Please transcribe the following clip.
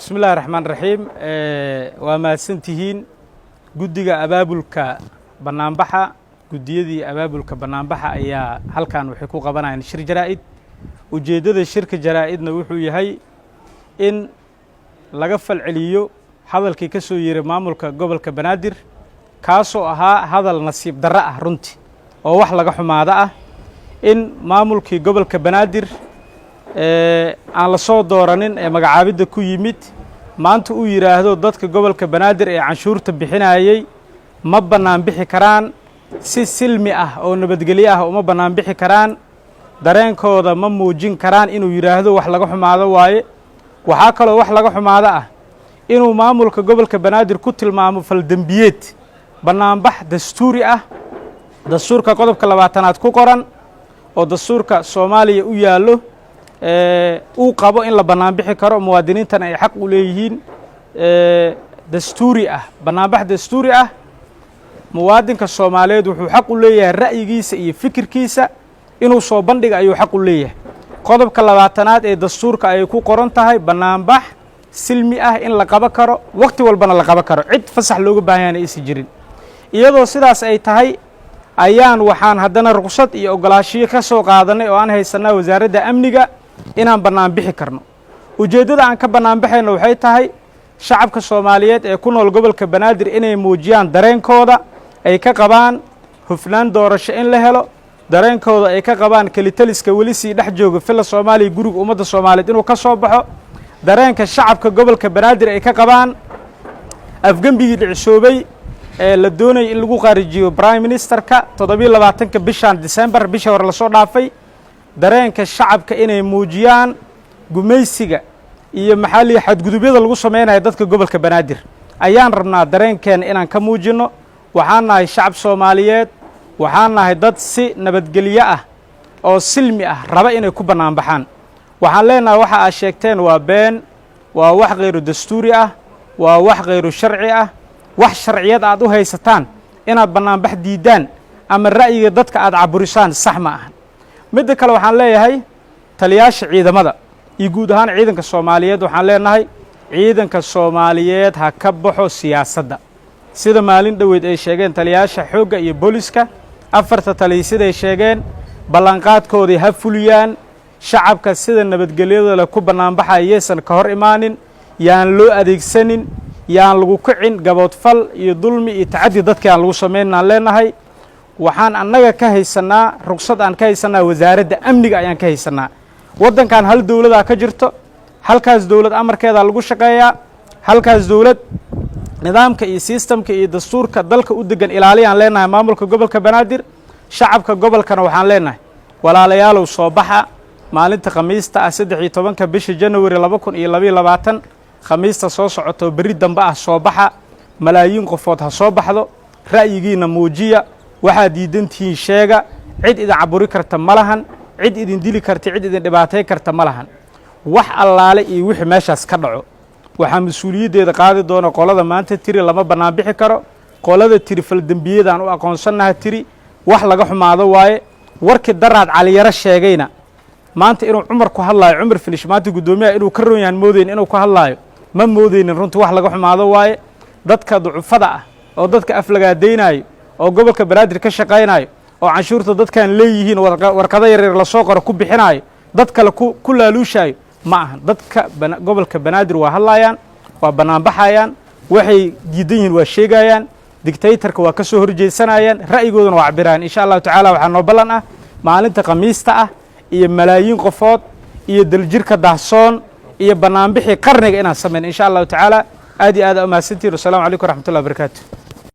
Bismi illahi raxmaan raxiim. Waa mahadsantihiin guddiga abaabulka bannaanbaxa. Guddiyadii abaabulka bannaanbaxa ayaa halkan waxay ku qabanayaan shir jaraa'id. Ujeeddada shirka jaraa'idna wuxuu yahay in laga falceliyo hadalkii ka soo yeeray maamulka gobolka Banaadir, kaasoo ahaa hadal nasiib darro ah runtii oo wax laga xumaado ah, in maamulkii gobolka Banaadir aan la soo dooranin ee magacaabidda ku yimid maanta uu yidhaahdo dadka gobolka Banaadir ee canshuurta bixinayey ma bannaan bixi karaan, si silmi ah oo nabadgelyo ah uma bannaan bixi karaan, dareenkooda ma muujin karaan, inuu yidhaahdo wax laga xumaado waaye. Waxaa kaloo wax laga xumaado ah inuu maamulka gobolka Banaadir ku tilmaamo faldembiyeed bannaanbax dastuuri ah, dastuurka qodobka 20aad ku qoran oo dastuurka Soomaaliya u yaallo uu qabo in la bannaan bixi karo, muwaadiniintana ay xaq u leeyihiin dastuuri ah. Bannaanbax dastuuri ah, muwaadinka Soomaaliyeed wuxuu xaq u leeyahay ra'yigiisa iyo fikirkiisa inuu soo bandhiga ayuu xaq u leeyahay. Qodobka 20aad ee dastuurka ayay ku qoran tahay bannaanbax silmi ah in la qabo karo, wakhti walbana la qabo karo, cid fasax looga baahan yahana aysan jirin. Iyadoo sidaas ay tahay ayaan waxaan haddana ruqsad iyo ogolaashiyo ka soo qaadanay oo aan haysannaa wasaaradda amniga inaan bannaan bixi karno. Ujeeddada aan ka bannaan baxayno waxay tahay shacabka Soomaaliyeed ee ku nool gobolka Banaadir inay muujiyaan dareenkooda ay ka qabaan hufnaan doorasho in la helo, dareenkooda ay ka qabaan kelitaliska weli sii dhex jooga Villa Soomaaliya, guriga ummadda Soomaaliyeed, inuu ka soo baxo, dareenka shacabka gobolka Banaadir ay ka qabaan afgembigii dhicisoobay ee la doonayay in lagu qaarijiyo prime ministerka 27-ka bishan December, bishii hore lasoo dhaafay, dareenka shacabka inay muujiyaan gumaysiga iyo maxaa lihi xadgudubyada lagu samaynayo dadka gobolka Banaadir ayaan rabnaa dareenkeena inaan ka muujinno. Waxaan nahay shacab Soomaaliyeed, waxaan nahay dad si nabadgelyo ah oo silmi ah raba inay ku bannaan baxaan. Waxaan leenahay waxa aad sheegteen waa been, waa wax khayru dastuuri ah, waa wax khayru sharci ah. Wax sharciyad aad u haysataan inaad bannaanbax diiddaan ama ra'yiga dadka aad caburisaan sax ma ahan. Midda kale, waxaan leeyahay taliyaasha ciidamada iyo guud ahaan ciidanka Soomaaliyeed, waxaan leenahay ciidanka Soomaaliyeed ha ka baxo siyaasadda. Sida maalin dhoweyd ay sheegeen taliyaasha xoogga iyo booliska, afarta taliya siday sheegeen, ballanqaadkoodii ha fuliyaan. Shacabka sida nabadgelyada leh ku bannaanbaxaya yaysan ka hor imaanin, yaan loo adeegsanin, yaan lagu kicin gaboodfal iyo dulmi iyo tacaddi dadka aan lagu samaynaan leenahay. Waxaan annaga ka haysannaa ruqsad, aan ka haysannaa wasaaradda amniga ayaan ka haysannaa. Waddankan hal dowladaa ka jirto, halkaas dowlad amarkeedaa lagu shaqeeyaa, halkaas dowlad nidaamka iyo sistamka iyo dastuurka dalka u degan ilaaliyaan leenahay maamulka gobolka Banaadir. Shacabka gobolkana waxaan leenahay, walaalayaalow, soo baxa maalinta Khamiista ah, 13-ka bisha January 2022, Khamiista soo socoto, berri dambe ah. Soo baxa, malaayiin qofood ha soo baxdo, ra'yigiinna muujiya, waxaad diidantihiin sheega. Cid idin caburi karta ma lahan, cid idin dili karta, cid idin dhibaatay karta ma lahan. Wax allaale iyo wixii meeshaas ka dhaco waxaa mas-uuliyaddeeda qaadi doona qolada maanta tiri lama bannaan bixi karo, qolada tiri faldembiyadaan u aqoonsannaha tiri. Wax laga xumaado waaye. Warkii daraad Caliyaro sheegayna maanta inuu Cumar ku hadlaayo, Cumar Filish maanta guddoomiyaha inuu ka roon yahan moodayn, inuu ku hadlaayo ma moodeynin. Runtii wax laga xumaado waaye. Dadka ducufada ah oo dadka aflagaadaynaayo oo gobolka Banaadir ka shaqaynayo oo canshuurta dadkan leeyihiin warqado yaryar lasoo qoro ku bixinaayo, dad kale ku laaluushaayo ma ahan. Dadka gobolka Banaadir waa hadlaayaan, waa bannaanbaxayaan, waxay diidan yihiin waa sheegayaan, dictatorka waa ka soo horjeesanayaan, ra'yigoodana waa cabirayaan. Insha Allahu tacaala waxaa noo ballan ah maalinta Khamiista ah iyo malaayiin qofood iyo daljirka dahsoon iyo bannaanbixii qarniga inaan samayn, insha Allahu tacaala. Aad iyo aad aa umahadsantihin. Wasalaamu calaykum waraxmatullahi wabarakaatu.